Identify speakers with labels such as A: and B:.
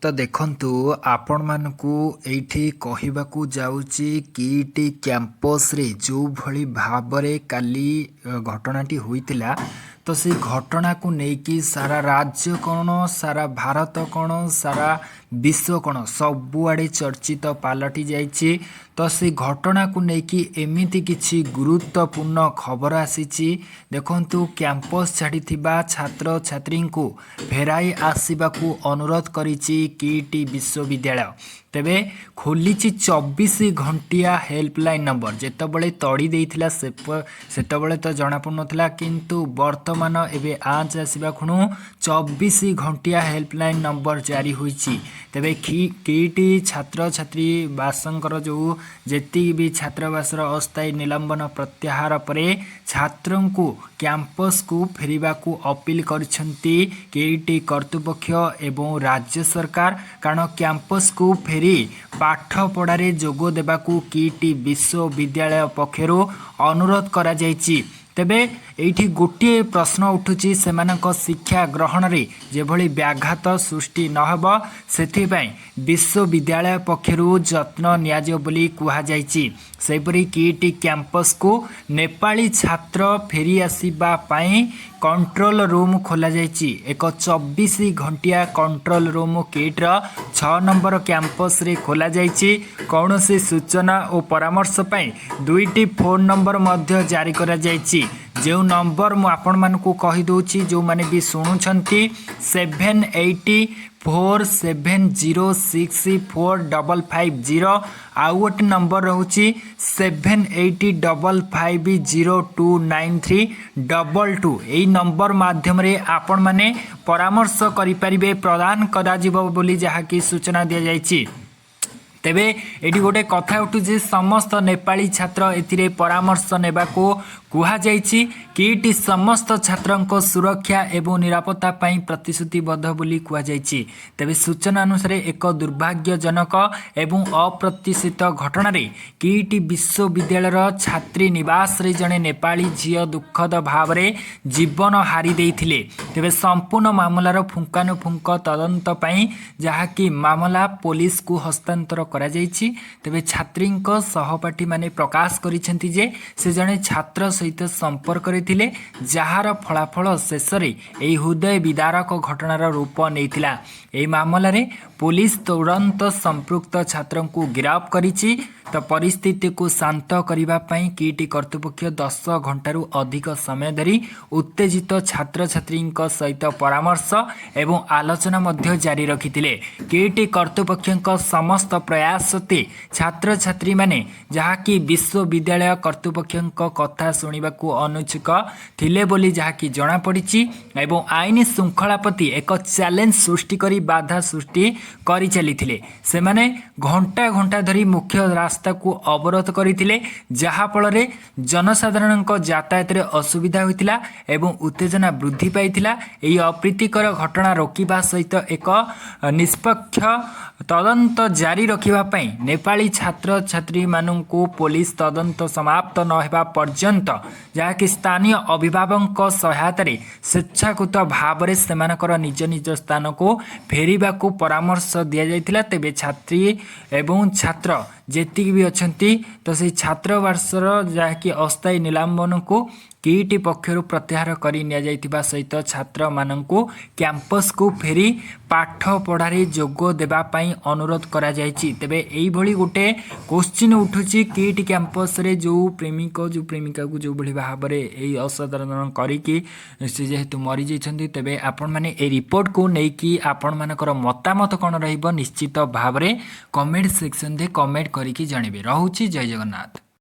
A: ତ ଦେଖନ୍ତୁ, ଆପଣମାନଙ୍କୁ ଏଇଠି କହିବାକୁ ଯାଉଛି, କିଟ୍ କ୍ୟାମ୍ପସରେ ଯେଉଁଭଳି ଭାବରେ କାଲି ଘଟଣାଟି ହୋଇଥିଲା, ତ ସେଇ ଘଟଣାକୁ ନେଇକି ସାରା ରାଜ୍ୟ କ'ଣ, ସାରା ଭାରତ କ'ଣ, ସାରା ବିଶ୍ୱ କ'ଣ, ସବୁଆଡ଼େ ଚର୍ଚ୍ଚିତ ପାଲଟି ଯାଇଛି। ତ ସେଇ ଘଟଣାକୁ ନେଇକି ଏମିତି କିଛି ଗୁରୁତ୍ୱପୂର୍ଣ୍ଣ ଖବର ଆସିଛି। ଦେଖନ୍ତୁ, କ୍ୟାମ୍ପସ୍ ଛାଡ଼ିଥିବା ଛାତ୍ରଛାତ୍ରୀଙ୍କୁ ଫେରାଇ ଆସିବାକୁ ଅନୁରୋଧ କରିଛି କିଟ୍ ବିଶ୍ୱବିଦ୍ୟାଳୟ। ତେବେ ଖୋଲିଛି 24 ଘଣ୍ଟିଆ ହେଲ୍ପଲାଇନ୍ ନମ୍ବର। ଯେତେବେଳେ ତଡ଼ି ଦେଇଥିଲା, ସେତେବେଳେ ତ ଜଣାପଡ଼ୁନଥିଲା, କିନ୍ତୁ ବର୍ତ୍ତମାନ ଏବେ ଆଞ୍ଚ ଆସିବା କ୍ଷୁଣୁ 24 ଘଣ୍ଟିଆ ହେଲ୍ପଲାଇନ୍ ନମ୍ବର ଜାରି ହୋଇଛି। ତେବେ କିଟ୍ ଛାତ୍ରଛାତ୍ରୀ ବାସଙ୍କର ଯେଉଁ ଯେତିକି ବି ଛାତ୍ରାବାସର ଅସ୍ଥାୟୀ ନିଲମ୍ବନ ପ୍ରତ୍ୟାହାର ପରେ ଛାତ୍ରଙ୍କୁ କ୍ୟାମ୍ପସକୁ ଫେରିବାକୁ ଅପିଲ କରିଛନ୍ତି କିଟ୍ କର୍ତ୍ତୃପକ୍ଷ ଏବଂ ରାଜ୍ୟ ସରକାର। କାରଣ କ୍ୟାମ୍ପସକୁ ଫେରି ପାଠପଢ଼ାରେ ଯୋଗ ଦେବାକୁ କିଟ୍ ବିଶ୍ୱବିଦ୍ୟାଳୟ ପକ୍ଷରୁ ଅନୁରୋଧ କରାଯାଇଛି। ତେବେ ଏଇଠି ଗୋଟିଏ ପ୍ରଶ୍ନ ଉଠୁଛି, ସେମାନଙ୍କ ଶିକ୍ଷା ଗ୍ରହଣରେ ଯେଭଳି ବ୍ୟାଘାତ ସୃଷ୍ଟି ନ ହେବ, ସେଥିପାଇଁ ବିଶ୍ୱବିଦ୍ୟାଳୟ ପକ୍ଷରୁ ଯତ୍ନ ନିଆଯିବ ବୋଲି କୁହାଯାଇଛି। ସେହିପରି କିଟ୍ କ୍ୟାମ୍ପସକୁ ନେପାଳୀ ଛାତ୍ର ଫେରି ଆସିବା ପାଇଁ କଣ୍ଟ୍ରୋଲ ରୁମ୍ ଖୋଲାଯାଇଛି। ଏକ 24 ଘଣ୍ଟିଆ କଣ୍ଟ୍ରୋଲ ରୁମ୍ କିଟ୍ର 6 ନମ୍ବର କ୍ୟାମ୍ପସରେ ଖୋଲାଯାଇଛି। କୌଣସି ସୂଚନା ଓ ପରାମର୍ଶ ପାଇଁ ଦୁଇଟି ଫୋନ୍ ନମ୍ବର ମଧ୍ୟ ଜାରି କରାଯାଇଛି। ଯେଉଁ ନମ୍ବର ମୁଁ ଆପଣମାନଙ୍କୁ କହିଦେଉଛି, ଯେଉଁମାନେ ବି ଶୁଣୁଛନ୍ତି, 7847064550। ଆଉ ଗୋଟେ ନମ୍ବର ରହୁଛି 7855029322। ଏଇ ନମ୍ବର ମାଧ୍ୟମରେ ଆପଣମାନେ ପରାମର୍ଶ କରିପାରିବେ, ପ୍ରଦାନ କରାଯିବ ବୋଲି ଯାହାକି ସୂଚନା ଦିଆଯାଇଛି। ତେବେ ଏଠି ଗୋଟେ କଥା ଉଠୁଛି, ସମସ୍ତ ନେପାଳୀ ଛାତ୍ର ଏଥିରେ ପରାମର୍ଶ ନେବାକୁ କୁହାଯାଇଛି। କିଟ୍ ସମସ୍ତ ଛାତ୍ରଙ୍କ ସୁରକ୍ଷା ଏବଂ ନିରାପତ୍ତା ପାଇଁ ପ୍ରତିଶ୍ରୁତିବଦ୍ଧ ବୋଲି କୁହାଯାଇଛି। ତେବେ ସୂଚନା ଅନୁସାରେ, ଏକ ଦୁର୍ଭାଗ୍ୟଜନକ ଏବଂ ଅପ୍ରତ୍ୟାଶିତ ଘଟଣାରେ କିଟ୍ ବିଶ୍ୱବିଦ୍ୟାଳୟର ଛାତ୍ରୀ ନିବାସରେ ଜଣେ ନେପାଳୀ ଝିଅ ଦୁଃଖଦ ଭାବରେ ଜୀବନ ହାରି ଦେଇଥିଲେ। ତେବେ ସମ୍ପୂର୍ଣ୍ଣ ମାମଲାର ପୁଙ୍ଖାନୁପୁଙ୍ଖ ତଦନ୍ତ ପାଇଁ ଯାହାକି ମାମଲା ପୋଲିସକୁ ହସ୍ତାନ୍ତର କରାଯାଇଛି। ତେବେ ଛାତ୍ରୀଙ୍କ ସହପାଠୀମାନେ ପ୍ରକାଶ କରିଛନ୍ତି ଯେ ସେ ଜଣେ ଛାତ୍ର ସହିତ ସମ୍ପର୍କରେ ଥିଲେ, ଯାହାର ଫଳାଫଳ ଶେଷରେ ଏହି ହୃଦୟ ବିଦାରକ ଘଟଣାର ରୂପ ନେଇଥିଲା। ଏହି ମାମଲାରେ ପୋଲିସ ତୁରନ୍ତ ସମ୍ପୃକ୍ତ ଛାତ୍ରଙ୍କୁ ଗିରଫ କରିଛି। ତ ପରିସ୍ଥିତିକୁ ଶାନ୍ତ କରିବା ପାଇଁ କିଟ୍ କର୍ତ୍ତୃପକ୍ଷ 10 ଘଣ୍ଟାରୁ ଅଧିକ ସମୟ ଧରି ଉତ୍ତେଜିତ ଛାତ୍ରଛାତ୍ରୀଙ୍କ ସହିତ ପରାମର୍ଶ ଏବଂ ଆଲୋଚନା ମଧ୍ୟ ଜାରି ରଖିଥିଲେ। କିଟ୍ କର୍ତ୍ତୃପକ୍ଷଙ୍କ ସମସ୍ତ ପ୍ରୟାସ ସତ୍ତ୍ୱେ ଛାତ୍ରଛାତ୍ରୀମାନେ ଯାହାକି ବିଶ୍ୱବିଦ୍ୟାଳୟ କର୍ତ୍ତୃପକ୍ଷଙ୍କ କଥା ଶୁଣିବାକୁ ଅନିଚ୍ଛୁକ ଥିଲେ ବୋଲି ଯାହାକି ଜଣାପଡ଼ିଛି ଏବଂ ଆଇନ ଶୃଙ୍ଖଳା ପ୍ରତି ଏକ ଚ୍ୟାଲେଞ୍ଜ ସୃଷ୍ଟି କରି ବାଧା ସୃଷ୍ଟି କରିଚାଲିଥିଲେ। ସେମାନେ ଘଣ୍ଟା ଘଣ୍ଟା ଧରି ମୁଖ୍ୟ ରାସ୍ତାକୁ ଅବରୋଧ କରିଥିଲେ, ଯାହାଫଳରେ ଜନସାଧାରଣଙ୍କ ଯାତାୟାତରେ ଅସୁବିଧା ହୋଇଥିଲା ଏବଂ ଉତ୍ତେଜନା ବୃଦ୍ଧି ପାଇଥିଲା। ଏହି ଅପ୍ରୀତିକର ଘଟଣା ରୋକିବା ସହିତ ଏକ ନିଷ୍ପକ୍ଷ ତଦନ୍ତ ଜାରି ରଖିବା ପାଇଁ ନେପାଳୀ ଛାତ୍ରଛାତ୍ରୀମାନଙ୍କୁ ପୋଲିସ ତଦନ୍ତ ସମାପ୍ତ ନ ହେବା ପର୍ଯ୍ୟନ୍ତ ଯାହାକି ସ୍ଥାନୀୟ ଅଭିଭାବକଙ୍କ ସହାୟତାରେ ସ୍ୱେଚ୍ଛାକୃତ ଭାବରେ ସେମାନଙ୍କର ନିଜ ନିଜ ସ୍ଥାନକୁ ଫେରିବାକୁ ପରାମର୍ଶ ଦିଆଯାଇଥିଲା। ତେବେ ଛାତ୍ରୀ ଏବଂ ଛାତ୍ର ଯେତିକି ବି ଅଛନ୍ତି, ତ ସେଇ ଛାତ୍ରାବାସର ଯାହାକି ଅସ୍ଥାୟୀ ନିଲମ୍ବନକୁ କିଟ୍ ପକ୍ଷରୁ ପ୍ରତ୍ୟାହାର କରି ନିଆଯାଇଥିବା ସହିତ ଛାତ୍ରମାନଙ୍କୁ କ୍ୟାମ୍ପସକୁ ଫେରି ପାଠ ପଢ଼ାରେ ଯୋଗ ଦେବା ପାଇଁ ଅନୁରୋଧ କରାଯାଇଛି। ତେବେ ଏଇଭଳି ଗୋଟେ କୋଶ୍ଚିନ୍ ଉଠୁଛି, କିଟ୍ କ୍ୟାମ୍ପସରେ ଯେଉଁ ପ୍ରେମିକ ଯେଉଁ ପ୍ରେମିକାକୁ ଯେଉଁଭଳି ଭାବରେ ଏଇ ଅସାଧାରଣ କରିକି ସେ ଯେହେତୁ ମରିଯାଇଛନ୍ତି, ତେବେ ଆପଣମାନେ ଏ ରିପୋର୍ଟକୁ ନେଇକି ଆପଣମାନଙ୍କର ମତାମତ କ'ଣ ରହିବ, ନିଶ୍ଚିତ ଭାବରେ କମେଣ୍ଟ ସେକ୍ସନରେ କମେଣ୍ଟ କରିକି ଜଣାଇବେ। ରହୁଛି, ଜୟ ଜଗନ୍ନାଥ।